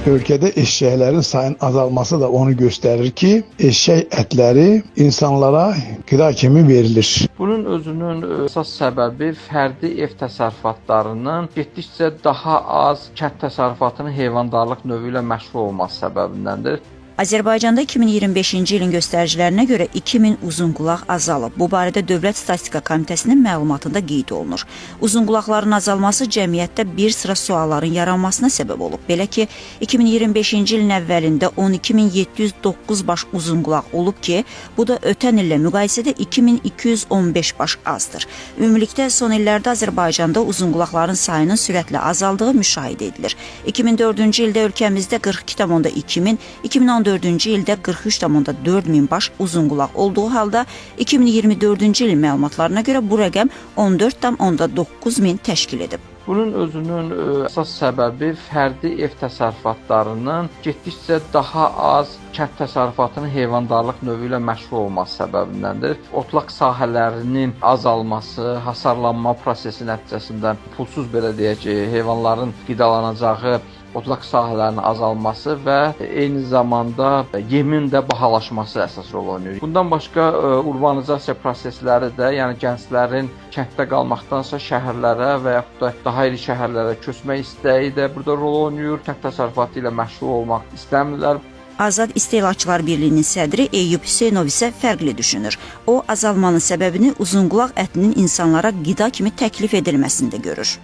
Ölkədə eşşəklərin sayının azalması da onu göstərir ki, eşşək ətləri insanlara qida kimi verilir. Bunun özünün əsas səbəbi fərdi ev təsərrüfatlarının getdikcə daha az kənd təsərrüfatının heyvandarlıq növü ilə məşğul olması səbəbindəndir. Azərbaycanda 2025-ci ilin göstəricilərinə görə 2000 uzunqulaq azalıb. Bu barədə Dövlət Statistika Komitəsinin məlumatında qeyd olunur. Uzunqulaqların azalması cəmiyyətdə bir sıra sualların yaranmasına səbəb olub. Belə ki, 2025-ci ilin əvvəlində 12.709 baş uzunqulaq olub ki, bu da ötən illə müqayisədə 2215 baş azdır. Ümumilikdə son illərdə Azərbaycanda uzunqulaqların sayının sürətlə azaldığı müşahidə edilir. 2004-cü ildə ölkəmizdə 42,2 min, 2014-cü ildə 43,4 min baş uzunqulaq olduğu halda 2024-cü ilin məlumatlarına görə bu rəqəm 14,9 min təşkil edib. Bunun özünün əsas səbəbi fərdi ev təsərrüfatlarının getdikcə daha az kənd təsərrüfatının heyvandarlıq növü ilə məşğul olması səbəbindəndir. Otlaq sahələrinin azalması, hasarlanma prosesi nəticəsində pulsuz, belə deyək ki, heyvanların qidalanacağı otlaq sahələrinin azalması və eyni zamanda yemin də bahalaşması əsas rol oynayır. Bundan başqa urbanizasiya prosesləri də, yəni gənclərin kənddə qalmaqdansa şəhərlərə və yaxud da daha iri şəhərlərə köçmək istəyi də burada rol oynayır. Kənd təsərrüfatı ilə məşğul olmaq istəmirlər. Azad İstehlakçılar Birliyinin sədri Eyyub Hüseynov isə fərqli düşünür. O, azalmanın səbəbini uzunqulaq ətinin insanlara qida kimi təklif edilməsində görür.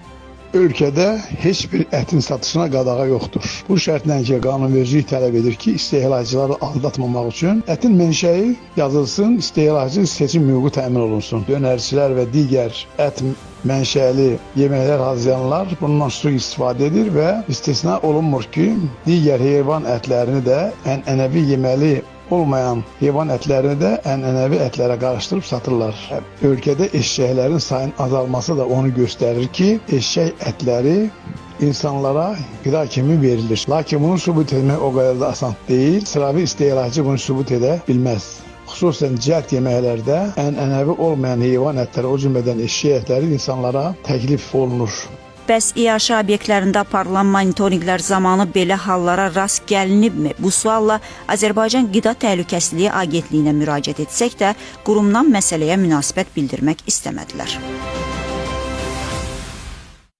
Ölkədə heç bir ətin satışına qadağa yoxdur. Bu şərtlə ki, qanunvericilik tələb edir ki, istehlakçıları aldatmamaq üçün ətin mənşəyi yazılsın, istehlakçı seçim hüququ təmin olunsun. Dönərçilər və digər ət mənşəli yeməklər hazırlayanlar bundan sui-istifadə edir və istisna olunmur ki, digər heyvan ətlərini də, ənənəvi yeməli olmayan heyvan ətlərini də ənənəvi ətlərə qarışdırıb satırlar. Ölkədə eşşəklərin sayının azalması da onu göstərir ki, eşşək ətləri insanlara qida kimi verilir. Lakin bunu sübut etmək o qədər də asan deyil. Sıravi istehlakçı bunu sübut edə bilməz. Xüsusən cəld yeməklərdə ənənəvi olmayan heyvan ətləri, o cümlədən eşşək ətləri insanlara təklif olunur. Bəs iaşə obyektlərində aparılan monitorinqlər zamanı belə hallara rast gəlinibmi? Bu sualla Azərbaycan Qida Təhlükəsizliyi Agentliyinə müraciət etsək də, qurumdan məsələyə münasibət bildirmək istəmədilər.